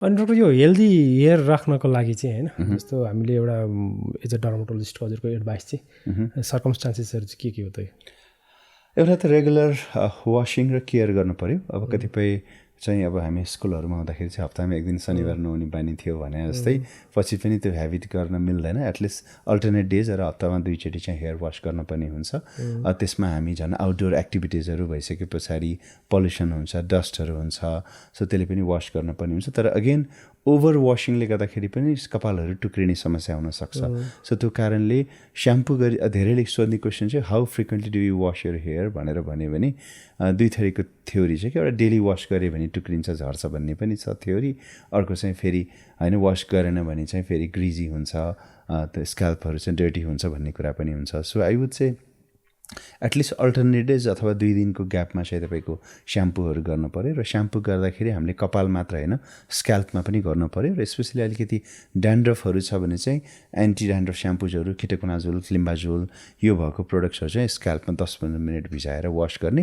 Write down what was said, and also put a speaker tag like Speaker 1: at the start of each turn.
Speaker 1: अनि डक्टर यो healthy hair राख्नको लागि चाहिँ होइन जस्तो हामीले एउटा एज अ डर्माटोलोजिस्टको हजुरको एडभाइस चाहिँ सर्कमस्टान्सेसहरू चाहिँ के हो त?
Speaker 2: एउटा त रेगुलर वासिङ र केयर गर्नु पऱ्यो। अब कतिपय चाहिँ अब हामी स्कुलहरूमा हुँदाखेरि चाहिँ हप्तामा एक दिन शनिबार नुहाउने बानी थियो भने जस्तै पछि पनि त्यो ह्याबिट गर्न मिल्दैन। एटलिस्ट अल्टरनेट डेज र हप्तामा 2 चोटि चाहिँ हेयर वास गर्नुपर्ने हुन्छ। त्यसमा हामी झन् आउटडोर एक्टिभिटिजहरू भइसके पछाडि पल्युसन हुन्छ, डस्टहरू हुन्छ, सो त्यसले पनि वास गर्नुपर्ने हुन्छ। तर अगेन ओभर वासिङले गर्दाखेरि पनि कपालहरू टुक्रिने समस्या हुनसक्छ। सो त्यो कारणले स्याम्पू गरी धेरैले सोध्ने क्वेसन चाहिँ how frequently do you wash your hair भनेर भन्यो भने 2 थरीको थ्योरी छ कि एउटा डेली वास गऱ्यो भने टुक्रिन्छ, झर्छ भन्ने पनि छ थ्योरी। अर्को चाहिँ फेरि होइन वास गरेन भने चाहिँ फेरि ग्रिजी हुन्छ, त्यो स्क्याल्पहरू चाहिँ डर्टी हुन्छ भन्ने कुरा पनि हुन्छ। सो आई वुड चाहिँ एटलिस्ट अल्टरनेट डेज अथवा 2 दिनको ग्यापमा चाहिँ तपाईँको स्याम्पूहरू गर्नु पऱ्यो। र स्याम्पू गर्दाखेरि हामीले कपाल मात्र होइन स्क्याल्पमा पनि गर्नु पऱ्यो। र स्पेसली अलिकति ड्यान्ड्रफहरू छ भने चाहिँ एन्टी ड्यान्ड्रफ स्याम्पूजहरू किटोकोनाजोल, क्लिम्बाजोल यो भएको प्रोडक्ट्सहरू चाहिँ स्क्याल्पमा 10-15 मिनट भिजाएर वास गर्ने